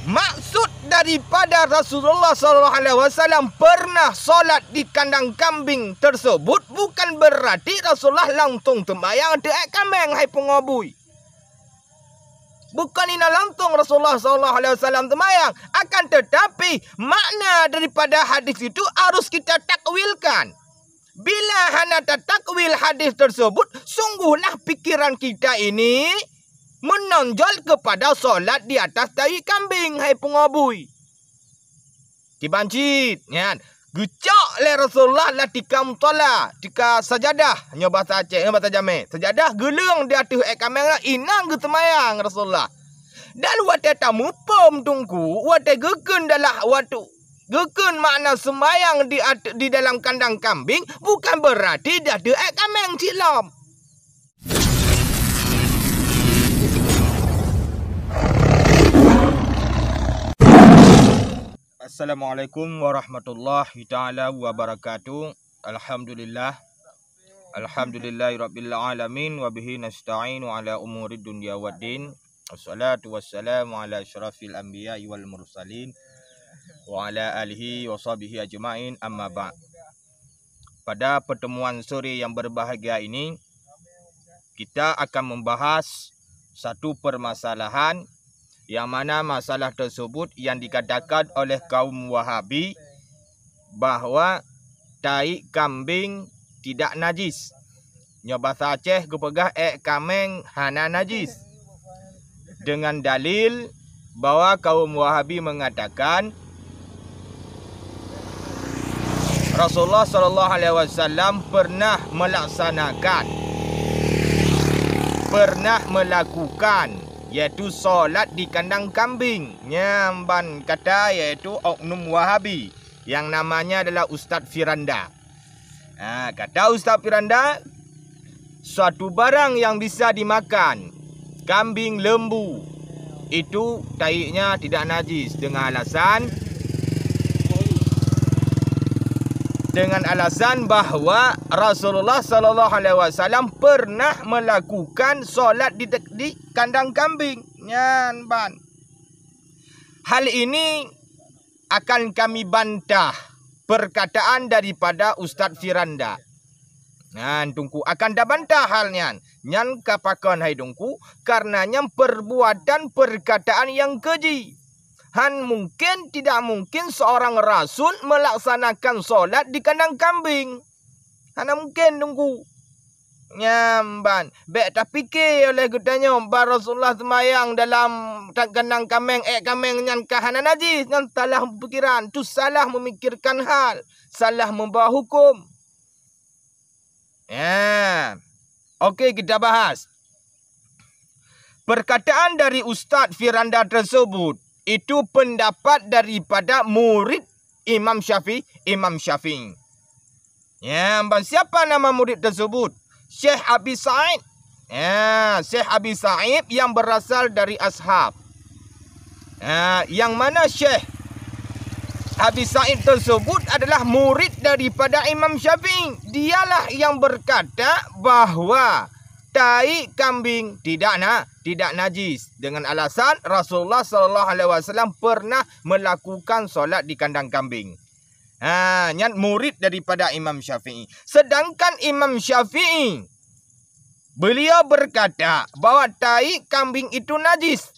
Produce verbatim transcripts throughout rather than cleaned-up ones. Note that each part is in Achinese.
Maksud daripada Rasulullah sallallahu alaihi wasallam pernah solat di kandang kambing tersebut bukan berarti Rasulullah langsung sembahyang di aèk kameng, hai pungo bui. Bukan ina langsung Rasulullah sallallahu alaihi wasallam sembahyang, akan tetapi makna daripada hadis itu harus kita takwilkan. Bila hana tatakwil hadis tersebut, sungguhlah pikiran kita ini menonjol kepada solat di atas tai kambing, hai pungo bui. Kiban cit nyan, geucok lé Rasulullah lam tika musala, tika sajadah, nyoe basa Aceh, nyoe basa Jamé. Sajadah geuleueng di ateueh aèk kameng nyan, inan geuseumayang Rasulullah. Dan watèe tamuphom Teungku, watèe geukheun dalam, watèe geukheun makna seumayang di at-, di dalam kandang kambing, bukan berarti di ateueh aèk kameng cit lom. Assalamualaikum warahmatullahi taala wabarakatuh. Alhamdulillah. Alhamdulillahirabbil alamin, wa bihi nasta'inu ala umurid dunya waddin. Wassalatu wassalamu ala asyrafil anbiya'i wal mursalin, wa ala alihi wa sahbihi ajma'in, amma ba'd. Pada pertemuan sore yang berbahagia ini, kita akan membahas satu permasalahan yang mana masalah tersebut yang dikatakan oleh kaum Wahabi bahwa tai kambing tidak najis. Nyoe basa Aceh geupeugah aèk kameng hana najis. Dengan dalil bahwa kaum Wahabi mengatakan Rasulullah sallallahu alaihi wasallam pernah melaksanakan, pernah melakukan, yaitu solat di kandang kambing. Nyan ban kata, yaitu oknum Wahabi yang namanya adalah Ustaz Firanda. Ha, kata Ustaz Firanda, suatu barang yang bisa dimakan, kambing, lembu, itu taiknya tidak najis dengan alasan, dengan alasan bahwa Rasulullah sallallahu alaihi wasallam pernah melakukan solat di, di kandang kambing. Nyan ban. Hal ini akan kami bantah perkataan daripada Ustaz Firanda. Nyan Teungku akan tabantah hal nyan. Nyan ka pakon hai Teungku, karena nyan perbuatan perkataan yang keji. Han mungkin, tidak mungkin seorang rasul melaksanakan solat di kandang kambing. Hana mungkin Teungku. Nyan ban, bèk tapike oleh geutanyoe bahwa Rasulullah seumayang dalam ta-, kandang kameng, aèk kameng nyan ka hana najis, nyan salah pikiran, tu salah memikirkan hal, salah membawa hukum. Ya. Oke, kita bahas. Perkataan dari Ustaz Firanda tersebut, itu pendapat daripada murid Imam Syafi'i, Imam Syafi'i. Ya, ban siapa nama murid tersebut? Syekh Abi Sa'id. Ya, Syekh Abi Sa'id yang berasal dari Ashab. Ya, yang mana Syekh Abi Sa'id tersebut adalah murid daripada Imam Syafi'i. Dialah yang berkata bahwa tai kambing tidak na-, tidak najis dengan alasan Rasulullah sallallahu alaihi wasallam pernah melakukan solat di kandang kambing. Ha, nyan murid daripada Imam Syafi'i. Sedangkan Imam Syafi'i, beliau berkata bahwa tai kambing itu najis.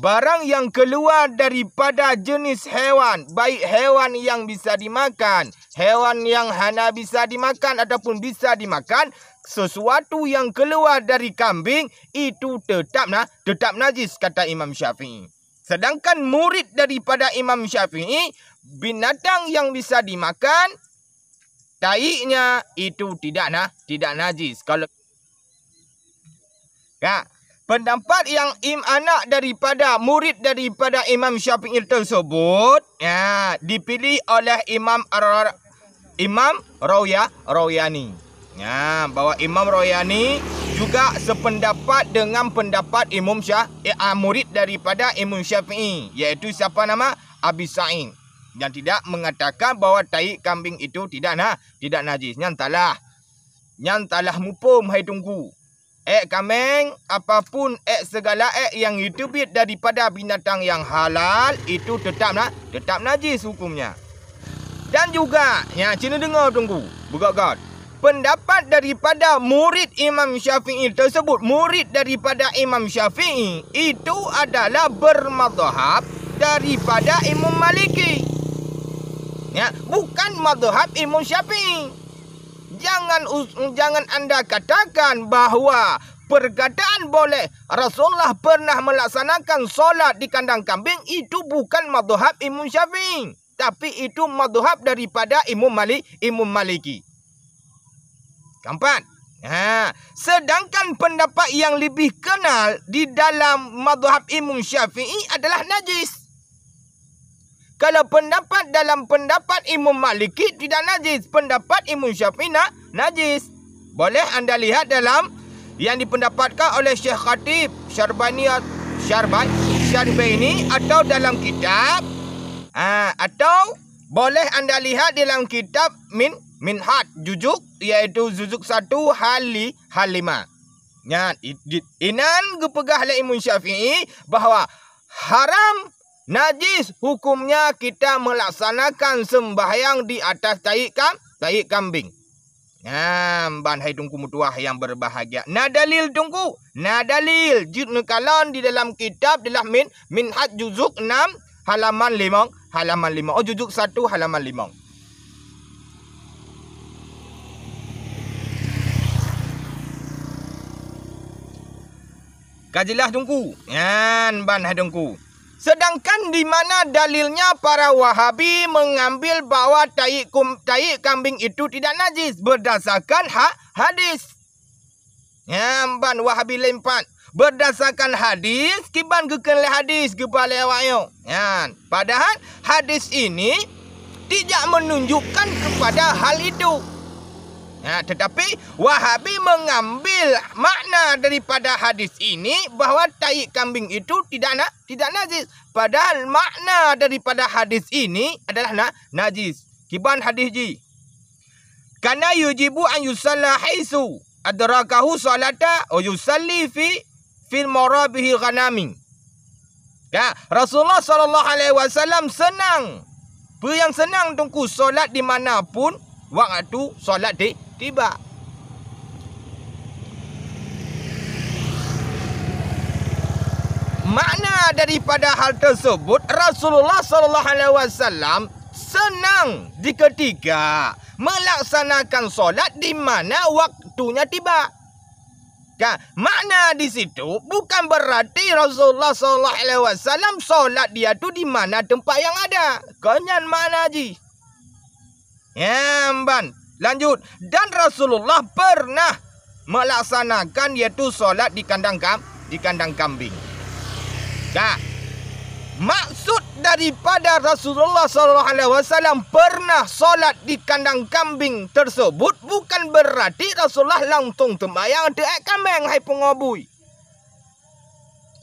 Barang yang keluar daripada jenis hewan, baik hewan yang bisa dimakan, hewan yang hana bisa dimakan ataupun bisa dimakan, sesuatu yang keluar dari kambing itu tetap na-, tetap najis, kata Imam Syafi'i. Sedangkan murid daripada Imam Syafi'i, binatang yang bisa dimakan, taiknya itu tidak na-, tidak najis. Kalau, ya, pendapat yang im-, anak daripada, murid daripada Imam Syafi'i tersebut, ya, dipilih oleh Imam Ar-, Imam Rauya-, Rauyani. Ya, bahwa Imam Rauyani juga sependapat dengan pendapat Imam Sya-, eh, ah, murid daripada Imam Syafi'i, yaitu siapa nama? Abi Sa'id. Yang tidak mengatakan bahwa tai kambing itu tidak na-, tidak najis. Nyan salah. Nyan salah muphom, hai Teungku. Ék kaméng, apapun ék, segala ék nyang jiteubiet daripada binatang nyang halal, itu tetap na-, tetap najis hukumnya. Dan juga, nyan, ci neudeungoe Teungku, beugöt-göt. Pendapat daripada murid Imam Syafi'i tersebut, murid daripada Imam Syafi'i, itu adalah bermadhab daripada Imam Maliki. Ya, bukan madhab Imam Syafi'i. Jangan us-, jangan anda katakan bahwa perkataan boleh Rasulullah pernah melaksanakan solat di kandang kambing itu bukan madhab Imam Syafi'i, tapi itu madhab daripada Imam Malik, Imam Maliki. Keempat, ha, sedangkan pendapat yang lebih kenal di dalam madhab Imam Syafi'i adalah najis. Kalau pendapat dalam pendapat Imam Maliki tidak najis, pendapat Imam Syafi'i na-, najis. Boleh anda lihat dalam yang dipendapatkan oleh Syekh Khatib Syarbani, Syarban-, Syarbaini atau dalam kitab, ha, atau boleh anda lihat dalam kitab Min-, Minhaj juzuk, iaitu juzuk satu hal li-, hal lima. Nyan, i-, di-, inan geupeugah lé Imam Syafi'i bahwa haram, najis hukumnya kita melaksanakan sembahyang di atas tahi kam-, tahi kambing. Nyan, ban hai Teungku meutuah yang berbahagia. Na dalil Teungku? Na dalil. Jeuet neukalon di dalam kitab, di dalam Min-, Minhaj juzuk enam halaman limong, halaman limong. Oh, juzuk satu halaman limong. Ka jeulaih Teungku? Nyan ban hai Teungku. Sedangkan di mana dalilnya para Wahabi mengambil bahwa tahi kum-, tahi kambing itu tidak najis berdasarkan ha-, hadis? Nyan ban Wahabi limpat. Berdasarkan hadis, kiban geukheun lé hadis geuba lé awak nyoe. Nyan. Padahal hadis ini tidak menunjukkan kepada hal itu. Nah, tetapi Wahabi mengambil makna daripada hadis ini bahwa tahi kambing itu tidak na-, tidak najis. Padahal makna daripada hadis ini adalah na-, najis. Kiban hadis jih. Kana yujibu an yusalla haitsu adrakahu salata wa yusalli fi, fil marabihi ghanami. Ya, Rasulullah sallallahu alaihi wasallam seunang. Peue nyang seunang Teungku, solat di mana pun waktu solat ti-, tiba. Makna daripada hal tersebut, Rasulullah sallallahu alaihi wasallam seunang di ketika melaksanakan solat di mana waktunya tiba. Kan, makna di situ bukan berarti Rasulullah sallallahu alaihi wasallam solat dia tu di mana tempat yang ada. Kon nyan makna jih. Nyan ban. Lanjut. Dan Rasulullah pernah melaksanakan, yaitu solat di kandang kam-, di kandang kambing. Ka. Maksud daripada Rasulullah sallallahu alaihi wasallam pernah solat di kandang kambing tersebut bukan berarti Rasulullah langsung sembahyang ateueh ék kaméng, hai pungo bui.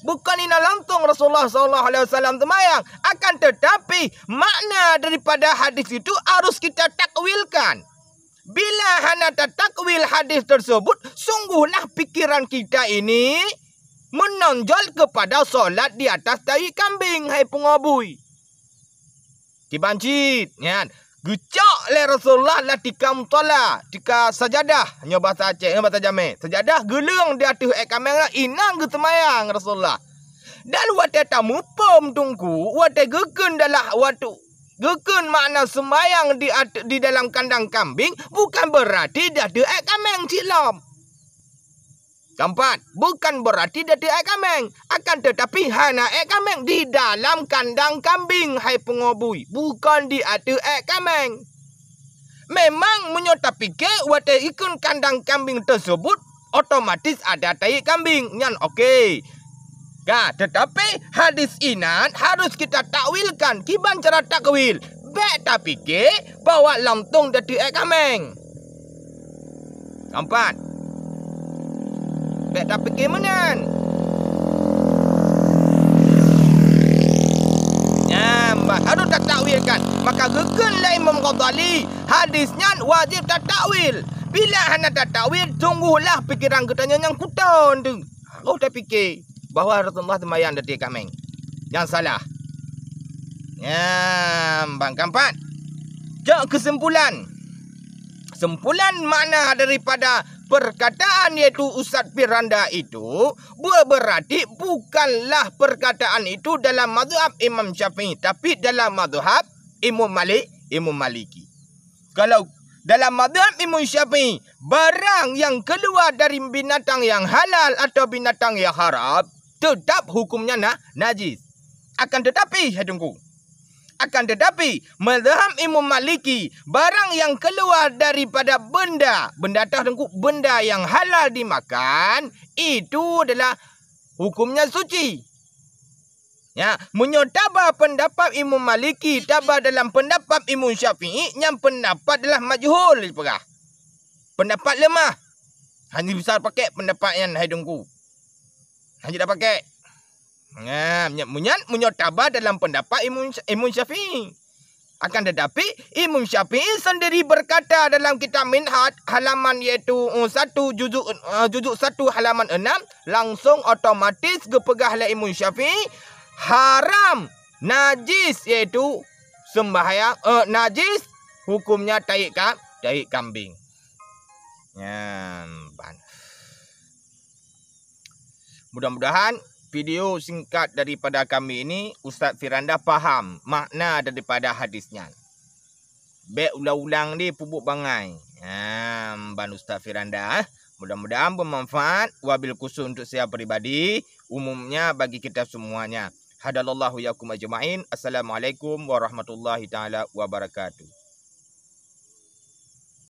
Bukan inan langsung Rasulullah sallallahu alaihi wasallam sembahyang. Akan tetapi, makna daripada hadis itu harus kita takwilkan. Bila hana tatakwil hadis tersebut, sungguhlah pikiran kita ini menonjol kepada solat di atas tahi kambing, hai pungo bui. Kiban cit, nyan, geucok lé Rasulullah lam tika musalla, tika sajadah, nyoe basa Aceh, nyoe basa Jamé. Sajadah geuleueng di ateueh ék kaméng nyan, inan geuseumayang Rasulullah. Dan watée tamuphom Teungku, watée geukheun dalam waktu, geukheun makna seumayang di at-, di dalam kandang kambing, bukan berarti di ateueh ék kaméng cit lom. Keempat, bukan berarti di ateueh ék kaméng. Akan tetapi hana ék kaméng di dalam kandang kambing, hai pungo bui. Bukan di ateueh ék kaméng. Memang meunyoe tapike watée ikheun kandang kambing tersebut, otomatis ada tahi kambing. Nyan oke. Ka, tetapi hadis inan harus kita takwilkan. Kiban cara takwil? Bék tapike bahwa langsung di ateueh ék kaméng. Keempat, bék tapike meunan. Nyan, ba-, harôh tatakwilkan. Maka geukheun lé Imam Ghazali, hadis nyan wajéb tatakwil. Bila hana tatakwil, sungguhlah pikiran geutanyoe nyang kuton tu. Harôh tapike bahwa Rasulullah seumayang di ateueh kaméng. Nyang salah. Nyang ban keempat. Cok kesimpulan. Kesimpulan makna daripada perkataan yaitu Ustaz Firanda itu berarti bukanlah perkataan itu dalam mazhab Imam Syafi'i, tapi dalam mazhab Imam Malik, Imam Maliki. Kalau dalam mazhab Imam Syafi'i, barang yang keluar dari binatang yang halal atau binatang yang haram, tetap hukumnya na-, najis. Akan tetapi, hai Teungku, akan tetapi, mazhab Imam Maliki, barang yang keluar daripada benda, benda tah Teungku, benda yang halal dimakan, itu adalah hukumnya suci. Ya, meunyoe taba pendapat Imam Maliki, taba dalam pendapat Imam Syafi'i, nyang pendapat adalah majhul dipeugah. Pendapat lemah. Hana bisa pakai pendapat nyan, hai Teungku. Hana bisa pakai. Nah, meunyo-, meunyo-, meunyoe taba dalam pendapat Imam, Imam Syafi'i. Akan tetapi, Imam Syafi'i sendiri berkata dalam kitab Minhaj halaman yaitu, uh, satu juzuk, uh, juzuk satu halaman enam, langsung otomatis geupeugah lé Imam Syafi'i haram, najis, yaitu sembahyang, uh, najis hukumnya taik ka-, taik kambing. Nyan ban. Mudah-mudahan video singkat daripada kami ini, Ustaz Firanda paham makna daripada hadis nyan. Bék ulang-ulang di pubuk bangai. Ha, ban Ustaz Firanda, eh. Mudah-mudahan bermanfaat, wabil khusus untuk saya pribadi, umumnya bagi kita semuanya. Hadalallahu yakum ajma'in. Assalamualaikum warahmatullahi taala wabarakatuh.